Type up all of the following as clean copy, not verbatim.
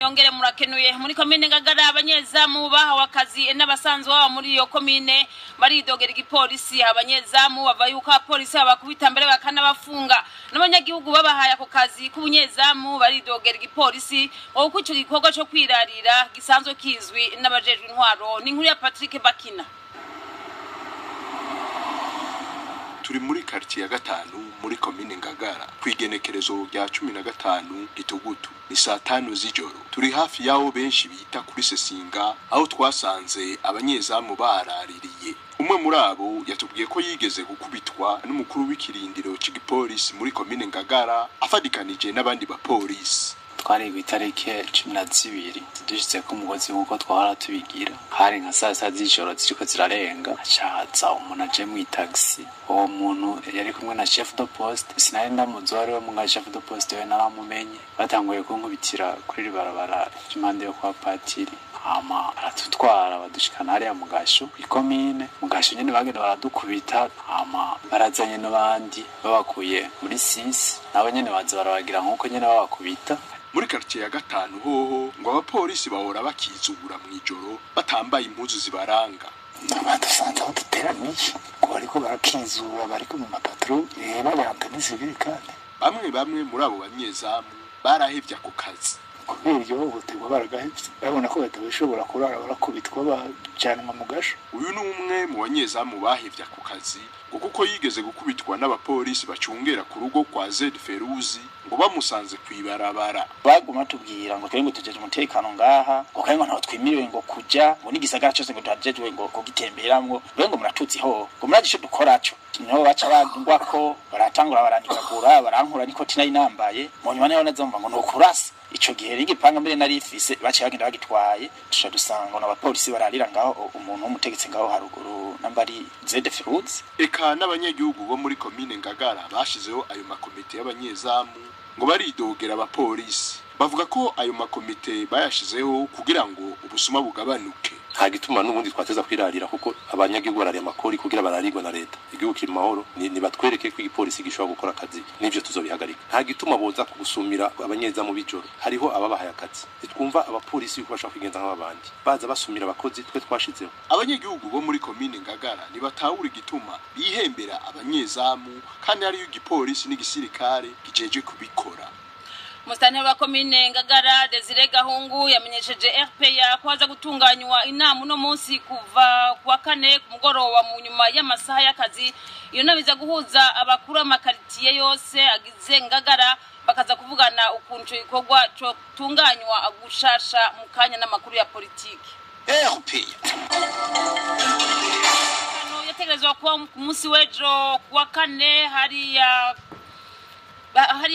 Yongere murakenuye. Muri komine Ngagara, abanyezamu bahawe akazi n'abasanzwe baba muri iyo komine baridogera igipolisi. Abanyezamu bava yuko abapolisi babakubita, mbere bakanabafunga. N'abanyagihugu babahaye ako kazi k'ubunyezamu baridogera igipolisi ngo kuko ico gikorwa co kwirarira gisanzwe kizwi n'abajejwe intwaro. Ni inkuru ya Patrick Bakina. Turi muri quartier ya gatanu muri komine Ngagara, kwigenekerezo rya 15 Gitugutu, ni saa 5 z'ijoro. Turi hafi y'aho benshi bita kuri Sesinga, aho twasanze abanyezamu baraririye. Umwe muri abo yatubwiye ko yigeze gukubitwa n'umukuru w'ikirindiro c'igipolisi muri komine Ngagara afadikanije n'abandi bapolisi. Twari kw'itariki 12, dushitse ku mugozi nk'uko twahora tubigira. Hari nka saa sita z'ijoro ziriko zirarenga, haca umuntu aje mw'itagisi. Uwo muntu yari kumwe na chef de poste. Sinari ndamuzi uwo ariwe, muga chef de poste we naramumenye. Batanguye kunkubitira kuri iri barabara ry'impande yo kwa patiri, hama baratutwara, badushikana hariya mu gasho kw'ikomine. Mu gasho nyene bagenda baradukubita, hama barazanye n'abandi babakuye muri sisi, nabo nyene baza barabagira nk'uko nyene babakubita. Muri quartier ya gatanu hoho ngo abapolisi bahora bakizura mw'ijoro batambaye impuzu zibaranga. Badusanze aho duteraniye ngo bariko barakizura, bariko mu ma patrouilles babanda n'isivili kandi. Bamwe bamwe muri abo banyezamu barahevye ako kazi. Kubera iryo hohoterwa baragahevye, babona ko batabishobora kurara barakubitwa, bajanwa mu gasho. Uyu ni umwe mu banyezamu bahevye ako kazi ngo kuko yigeze gukubitwa n'abapolisi bacungera ku rugo kwa Zed Feruzi, ngo bamusanze kw'ibarabara. Baguma batubwira ngo twebwe ngo tujeje umutekano ngaha, ngo kandi ngo ntaho twimiriwe ngo kuja, ngo n'igisagara cose ngo tuhajejwe ngo kugitemberamwo, mbe ngo muratutsi ho, ngo murazi ico dukoraco. Niho baca bagwako, baratangura barandikagura, barankura n'ikoti nari nambaye. Mu nyuma niho nazomva ngo nokurasa. Ico gihe n'igipanga mbere nari ifise baciye bagenda bagitwaye. Tuca dusanga n'abapolisi bararira ngaho umuntu w'umutegetsi ngaho haruguru, namba ari Zede Feruzi. Eka n'abanyagihugu bo muri komine Ngagara bashizeho ayo makomite y'abanyezamu ngo baridogera abapolisi. Bavuga ko ayo makomite bayashizeho kugira ngo ubusuma bugabanuke. Nta gituma n'ubundi twateza kwirarira, kuko abanyagihugu barariye amakori kugira bararirwe na leta. Igihugu kiri mu mahoro, ni batwereke ko igipolisi gishobora gukora akazi, n'ivyo tuzobihagarika. Nta gituma boza gusumira abanyezamu b'ijoro, hariho ababahaye akazi. Ntitwumva abapolisi yuko bashobora kwigenza nk'abandi baza basumira abakozi twe twashizeho. Abanyagihugu bo muri komine Ngagara ntibatahura igituma bihembera abanyezamu kandi hariyo igipolisi n'igisirikare kijeje kubikora. Musitanteri wa komine Ngagara, Desire Gahungu, yamenyesheje RPA ko haza gutunganywa inama uno munsi kuva kuwa kane ku mugoroba mu nyuma y'amasaha y'akazi. Iyo nama iza guhuza abakuru b'amakaritiye yose agize Ngagara, bakaza kuvugana ukuntu ico gikorwa cotunganywa gushasha. Mu kanya n'amakuru ya politiki. RPA. Yategerezwa kuba ku munsi w'ejo kuwa kane hariya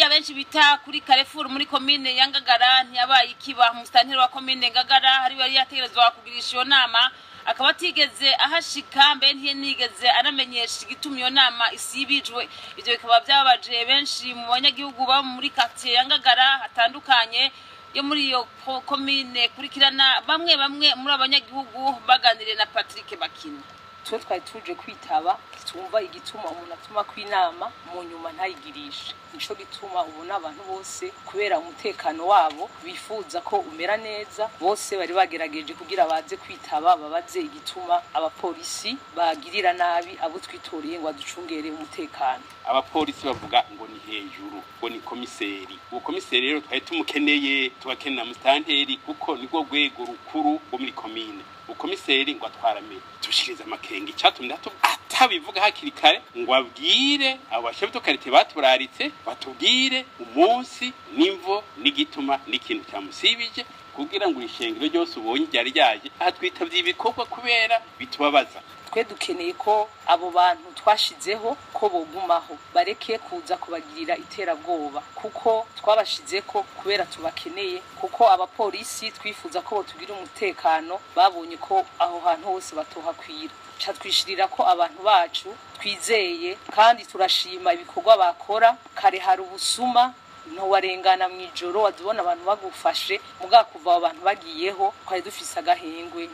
benshi bita kuri Carrefour muri komine ya Ngagara ntiyabaye ikiba. Musitanteri wa komine Ngagara hari yari yategerezwa kugirisha iyo nama, akaba atigeze ahashika, mbe ntiyenigeze anamenyesha igituma iyo nama isibijwe. Ivyo bikaba byababaje benshi mu banyagihugu baba muri quartier ya Ngagara hatandukanye yo muri iyo komine. Kurikirana bamwe bamwe muri abanyagihugu baganiriye na Patrick Bakina. Twe twari tuje kwitaba, twumva igituma umuntu atuma kw'inama mu nyuma ntayigirishe. Nico gituma ubona abantu bose, kubera umutekano wabo bifuza ko umera neza, bose bari bagerageje kugira baze kwitaba, babaze igituma abapolisi bagirira nabi abo twitoreye ngo baducungere umutekano. Abapolisi bavuga ngo ni hejuru, ngo ni komiseri. Uwo komiseri rero twari tumukeneye, tubakenera musitanteri, kuko nirwo rwego rukuru rwo muri komine. Ukomiseri ngo atwarame tushirize amakenga icyatumye atabivuga hakiri kare ngo abwire abo ba chefs de quartier baturaritse, batubwire umunsi n'imvo n'igituma n'ikintu cyamusibije, kugira ngo ishengero ryose ubonye ryari ryaje aha twitavye ibikorwa kubera bitubabaza. Twe dukeneye ko abo bantu twashizeho ko bogumaho, bareke kuza kubagirira iterabwoba, kuko twabashize ko kubera tubakeneye, kuko abapolisi twifuza ko botugira umutekano babonye ko aho hantu hose batohakwira. Ca twishirira ko abantu bacu twizeye, kandi turashima ibikorwa bakora. Kare hari ubusuma, ntiwarengana mu ijoro wazibona abantu bagufashe, muga kuva abo bantu bagiyeho twari dufise agahengwe.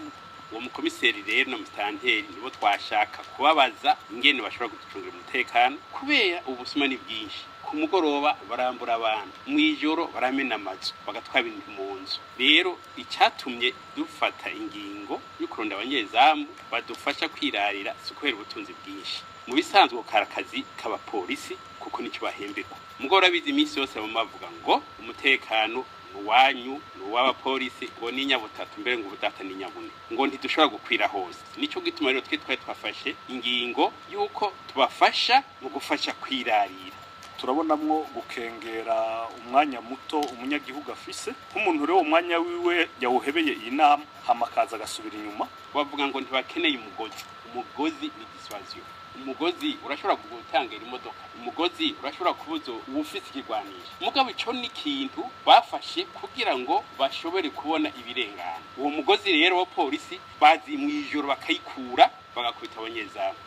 Uwo mukomiseri rero na musitanteri nibo twashaka kubabaza ingene bashobora kuducungira umutekano, kubera ubusuma ni bwinshi. Ku mugoroba barambura abantu, mw'ijoro baramena amazu bagatwara ibintu mu nzu. Rero icyatumye dufata ingingo yo kurondera abanyezamu badufasha kwirarira si ukubera ubutunzi bwinshi. Mu bisanzwe kari akazi k'abapolisi kuko nicyo bahemberwa. Mugabo urabizi, iminsi yose bama bavuga ngo umutekano ni uwanyu, ni uw'abapolisi, ngo ni inyabutatu, mbere ngo ubudata ni inyabune, ngo ntidushobora gukwira hose. Nico gituma rero twe twari twafashe ingingo y'uko tubafasha mu gufasha kwirarira. Turabonamwo gukengera umwanya muto umunyagihugu afise, nk'umuntu rero umwanya wiwe yawuhebeye iyi nama, hama akaza agasubira inyuma. Bavuga ngo ntibakeneye umugozi. Umugozi ni dissuasion. Umugozi urashobora gutangira imodoka, umugozi urashobora kubuza uwufise ikigwanisho, mugabo ico ni ikintu bafashe kugira ngo bashobore kubona ibirengana. Uwo mugozi rero wa polisi bazi mw'ijoro bakayikura bagakubita abanyezamu.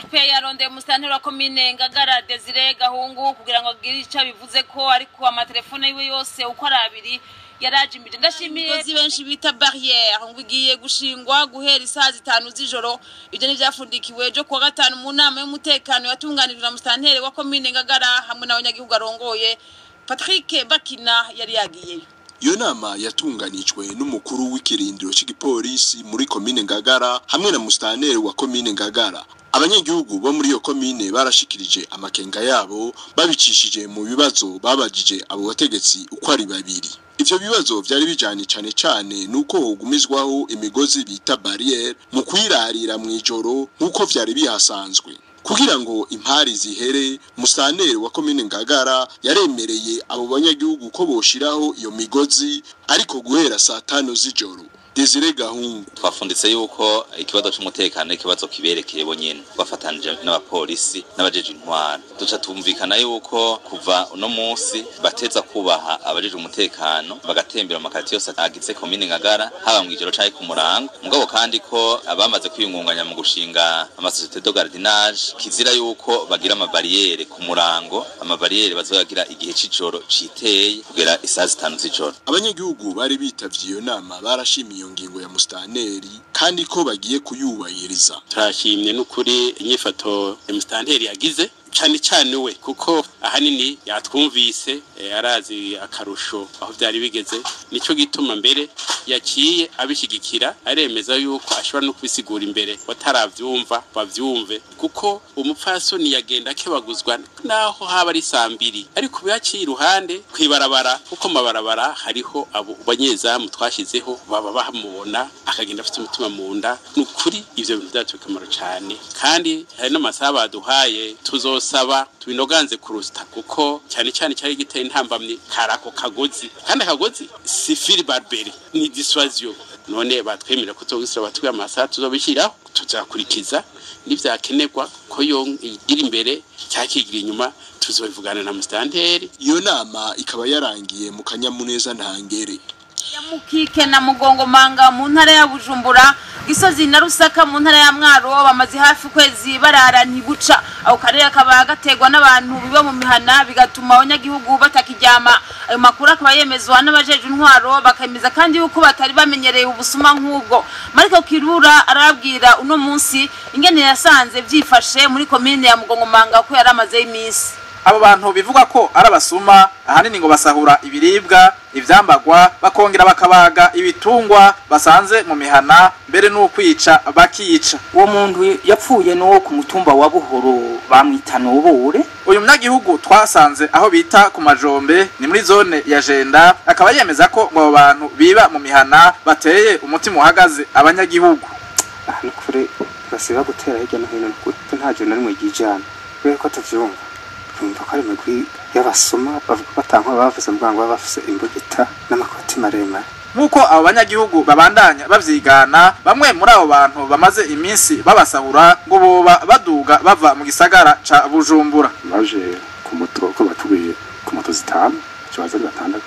RPA yarondeye umusitanteri wa komine Ngagara Desire Gahungu kugira ngo agire icyo abivuze ko, ariko amatelefone yiwe yose uko ari abiri yarajimbije. Ndashimiye imigozi benshi bita barrière ngo igiye gushingwa guhera isaha 5 z'ijoro. Ibyo ntivyafundikiwe ejo kuwa gatanu mu nama y'umutekano yatunganijwe na musitanteri wa komine Ngagara hamwe n'abanyagihugu arongoye. Patrick Bakina yari yagiyeyo. Iyo nama yatunganijwe n'umukuru w'ikirindiro cy'igipolisi muri komine Ngagara hamwe na musitanteri wa komine Ngagara. Abanyagihugu bo muri iyo komine barashikirije amakenga yabo babicishije mu bibazo babajije abo bategetsi uko ari babiri. Ivyo bibazo vyari bijanye cane cane nuko hogumizwaho imigozi bita barrière mu kwirarira mw'ijoro nk'uko vyari bihasanzwe. Kugira ngo impari zihere, musitanteri wa komine Ngagara yaremereye abo banyagihugu ko boshiraho iyo migozi, ariko guhera saa 5 z'ijoro. Desire Gahungu: Twafunditse yuko ikibazo c'umutekano ikibazo kiberekeye bo nyene, bafatanije n'abapolisi n'abajeje intwaro. Duca tumvikana yuko kuva uno munsi bateza kubaha abajeje umutekano, bagatembera mu makaritiye yose agize komine Ngagara, haba mw'ijoro canke ku murango. Mugabo kandi ko abamaze kwiyungunganya mu gushinga amasosiyete de gardiennage, kizira yuko bagira amabariyere ku murango. Amabariyere bazoyagira igihe c'ijoro citeye kugera isaha 5 z'ijoro. Abanyagihugu bari bitavye iyo nama barashimiye iyo ngingo ya musitanteri kandi ko bagiye kuyubahiriza. Turashimye n'ukuri inyifato ya musitanteri yagize, cyane cyane we, kuko ahanini yatwumvise, arazi akarusho aho byari bigeze. Nico gituma mbere yaciye abishigikira, aremeza yuko ashobora no kubisigura imbere bataravyumva bavyumve, kuko umupfasoni yagenda akebaguzwa naho haba ari saa 2, ariko ubu yaciye iruhande kwibarabara, kuko mabarabara hariho abo banyezamu twashizeho baba bahamubona, akagenda afite umutima mu nda. Ni ukuri ivyo bintu byacu akamaro cyane, kandi hari n'amasaha baduhaye tuzosaba tubinoganze kurusta, kuko cyane cyane cyari giteye intambamye karako kagozi, kandi akagozi si fil barbelé, ni dissuasion. None batwemerera ko tuzogisira batwiye amasaha, tuzobishyiraho, tuzakurikiza n'ivyakenerwa ko yo igira imbere cyakigira inyuma, tuzobivugana na musitanteri. Iyo nama ikaba yarangiye mu kanyamuneza ntangere. Ya Mukike na Mugongomanga mu ntara ya Bujumbura, Gisozi na Rusaka mu ntara ya Mwaro bamaze hafi kwezi barara ntibuca. Aho karere kaba gategwa n'abantu biba mu mihana, bigatuma abanyagihugu batakiryama. Ayo makuru akaba yemezwa n'abajeje intwaro, bakemeza kandi yuko batari bamenyereye ubusuma nk'ubwo. Mariko Kirura arababwira uno munsi ingene yasanze vyifashe muri komine ya Mugongomanga ko yaramaze iminsi. Abo bantu bivuga ko ari abasuma ahanini ngo basahura ibiribwa, ivyambagwa, bakongera bakabaga ibitungwa basanze mu mihana, mbere n'ukwica bakica. Uwo muntu yapfuye n'uwo ku mutumba wa Buhoro, bamwita Nobure. Uyu munyagihugu twasanze aho bita ku Majombe, ni muri zone ya Jenda, akaba yemeza ko ngo abo bantu biba mu mihana bateye umutima uhagaze abanyagihugu. Ahantu kure basiba gutera hirya no hino, nta joro na rimwe ryijana, kubera ko tuvyumva, twumva ko ari imigwi y'abasuma. Bavuga ko atankwa bavuze mu bwango, baba bafise imbugita n'amakoti maremare. Nk'uko abo banyagihugu babandanya bavyigana, bamwe muri abo bantu bamaze iminsi babasahura ngo boba baduga bava mu gisagara ca Bujumbura. Baje ku moto, ko batubiye ku moto 5, kibaza ari 6,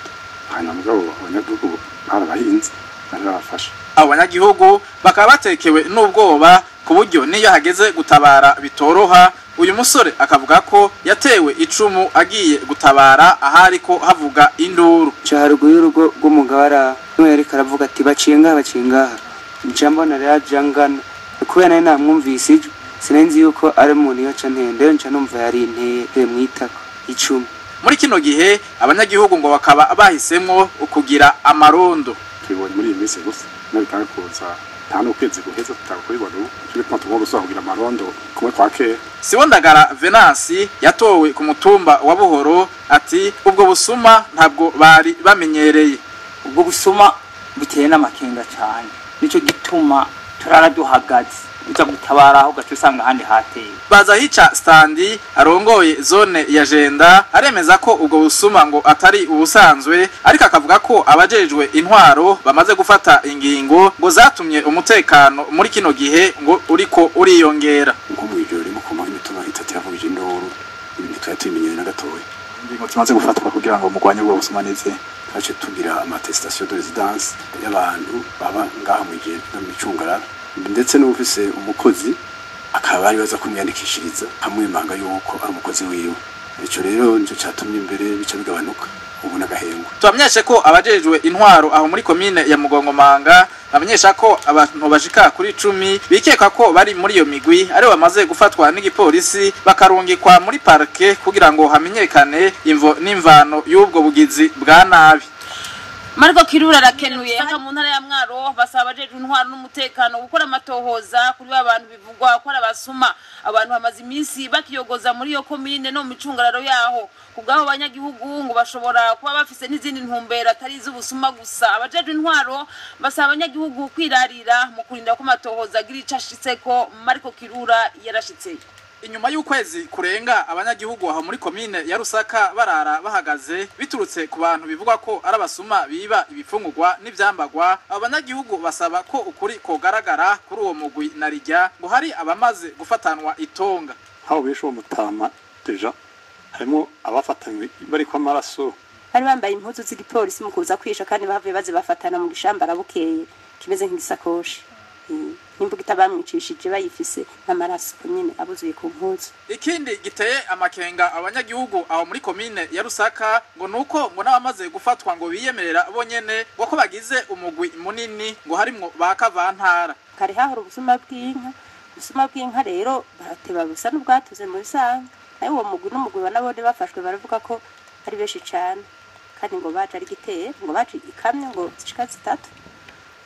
hanyuma mugabo abanyagihugu barabahinze, barabafasha. Abo banyagihugu bakaba batekewe n'ubwoba ku buryo niyo hageze gutabara bitoroha. Uyu musore akavuga ko yatewe icumu agiye gutabara ahari ko havuga induru. Ca haruguru y'urugo rw'umugabara, niwe yariko aravuga ati baciye ngaha, baciye ngaha. Nca mbona rero aja ngana, kubera nari namwumvise ijwi, sinari nzi yuko ari umuntu yoca ntende, rero nca numva yari inteye mwitako. 10. Muri kino gihe abanyagihugu ngo bakaba bahisemwo ukugira amarondo. Tubibonye muri iyi minsi gusa n'abitanga kuza nta n'ukwezi guheza tutakubibona ubu turi kuma tugomba gusubira kugira amarondo kumwe kwa kera. Sibondagara Venansi yatowe ku mutumba wa Buhoro ati ubwo busuma ntabwo bari bamenyereye. Ubwo busuma buteye n'amakenga cyane, nico gituma turara duhagaze uza gutabara aho gace usanga ahandi hateye. Baza hica standi arongoye zone ya Jenda aremeza ko ubwo busuma ngo atari ubusanzwe, ariko akavuga ko abajejwe intwaro bamaze gufata ingingo ngo zatumye umutekano muri kino gihe ngo uriko uriyongera. Nko mwijoro rimwe ku mituma itatu yavugije induru, ibintu twari tubimenyereye na gatoya. Ingingo tumaze gufatwa kugira ngo mugwanye ubwo busuma neze twace tugira ama attestation de résidence y'abantu baba ngaha mu gihe no micungarara, ndetse n'ufise umukozi akaba ari baza kumwiyandikishiriza amwimanga yuko ari umukozi wiwe. Ico rero nico catumye imbere bica bigabanuka ubu n'agahengo. Tubamenyeshe ko abajejwe intwaro aho muri komine ya Mugongomanga bamenyesha ko abantu bashika kuri 10 bikeka ko bari muri iyo migwi ari bamaze gufatwa n'igipolisi bakarungikwa muri parke kugira ngo hamenyekane imvo n'imvano y'ubwo bugizi bwa nabi. Mariko Kirura arakenuye. Saka mu ntara ya Mwaro basaba abajejwe intwaro n'umutekano gukora amatohoza kuri abantu bivugwa ko arabasuma. Abantu bamaze iminsi bakiyogoza muri iyo komine no mu micungararo yaho. Kubgaho abanyagihugu ngo bashobora kuba bafise n'izindi ntumbero atari iz'ubusuma gusa. Abajejwe intwaro basaba abanyagihugu kwirarira mu kurinda ko amatohoza agira ico ashitseko. Mariko Kirura yarashitse. Inyuma y'ukwezi kurenga abanyagihugu aho muri komine ya Rusaka barara bahagaze biturutse ku bantu bivugwa ko ari abasuma biba ibifungurwa n'ivyambagwa, abanyagihugu basaba ko ukuri kogaragara kuri uwo mugwi narijya ngo hari abamaze gufatanwa itonga. Aho bisho mutama deja harimo abafatanywe bari kwa maraso bari bambaye impuzu z'igipolisi mu kuza kwisha, kandi bavuye baze bafatana mu gishambara bukeye kimeze nk'igisakoshi. Nimbugita bamwicishije bayifise n'amaraso nyene abuzuye ku mpuzu. Ikindi giteye amakenga abanyagihugu aho muri komine ya Rusaka ngo nuko ngo nabamaze gufatwa ngo biyemerera bonyene ngo ko bagize umugwi munini ngo harimwo bakavantara. Kare hahora ubusuma bw'inka, ubusuma bw'inka rero barateba busa n'ubwatuze mu bisanzwe. Nayo uwo mugwi n'umugwi banabone bafashwe baravuga ko ari benshi cyane, kandi ngo baje ari giteye ngo baje ikamyo ngo zishika zitatu.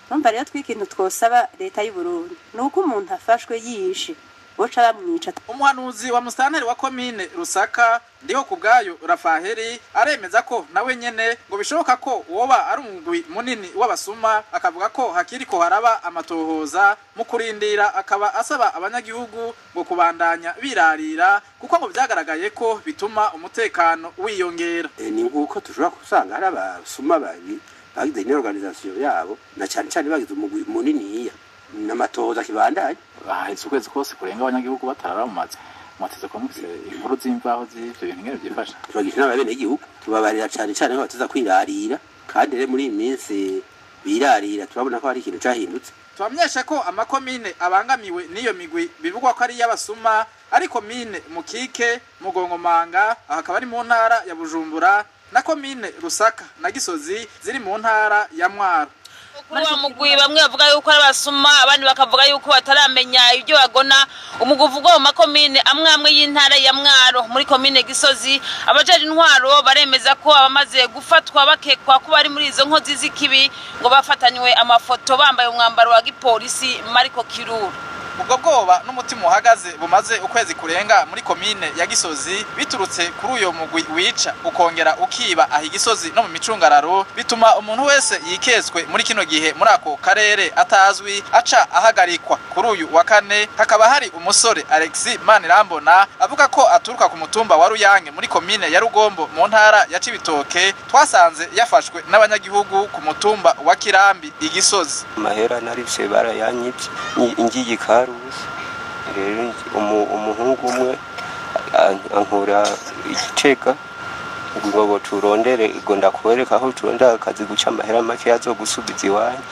Numva rero twikintu twosaba leta y'u Burundi nuko umuntu afashwe yishe boca bamwica. Umuhanuzi wa mustanteri wa komine Rusaka ndiho kubgayo Rafaheri aremeza ko nawe nyene ngo bishoboka ko woba ari umugwi munini w'abasuma, akavuga ko hakiri ko haraba amatohoza mu kurindira, akaba asaba abanyagihugu ngo kubandanya birarira kuko ngo byagaragaye ko bituma umutekano wiyongera. Ni nkuko tushobora kusanga ari abasuma babi bagize ni organisation yabo na cyane cyane bagize umugwi munini n'amatohoza kibandanye. Bahetse ukwezi kose kurenga abanyagihugu batarara mu mazi mwateze ko mufise inkuru z'imvaho z'ivyo bintu ngene byifasha. Turagisha n'abene igihugu tubabarira cyane cyane ko bataza kwirarira, kandi rero muri iyi minsi birarira turabona ko hari ikintu cahindutse. Tubamenyeshe ko amakomine abangamiwe n'iyo migwi bivugwa ko ari y'abasuma ari komine Mukike, Mugongomanga, akaba ari mu ntara ya Bujumbura, na komine Rusaka na Gisozi ziri mu ntara ya Mwaro. Kuri wa mugwi bamwe bavuga yuko ari abasuma, abandi bakavuga yuko bataramenya ibyo bagona. Umugwi uvugwa mu makomine amwe amwe y'intara ya Mwaro muri komine Gisozi, abajeje intwaro baremeza ko abamaze gufatwa bakekwa ko bari muri izo nkozi z'ikibi ngo bafatanywe amafoto bambaye umwambaro wa gipolisi. Mariko Kirura. Ubwo bwoba n'umutima uhagaze bumaze ukwezi kurenga muri komine ya Gisozi biturutse kuri uyo mugwi wica ukongera ukiba aho Gisozi no mu micungararo, bituma umuntu wese yiketswe muri kino gihe muri ako karere atazwi aca ahagarikwa. Kuri uyu wa kane hakaba hari umusore Alexis Manirambona avuga ko aturuka ku mutumba wa Ruyange muri komine ya Rugombo mu ntara ya Cibitoke, twasanze yafashwe n'abanyagihugu ku mutumba wa Kirambi igisozi. Amahera narivye barayanyivye ngiye rero umuhungu umwe ankura igiceka ngo turondere ngo ndakwereka aho turondera akazi guca amahera make azogusubiza iwanyu.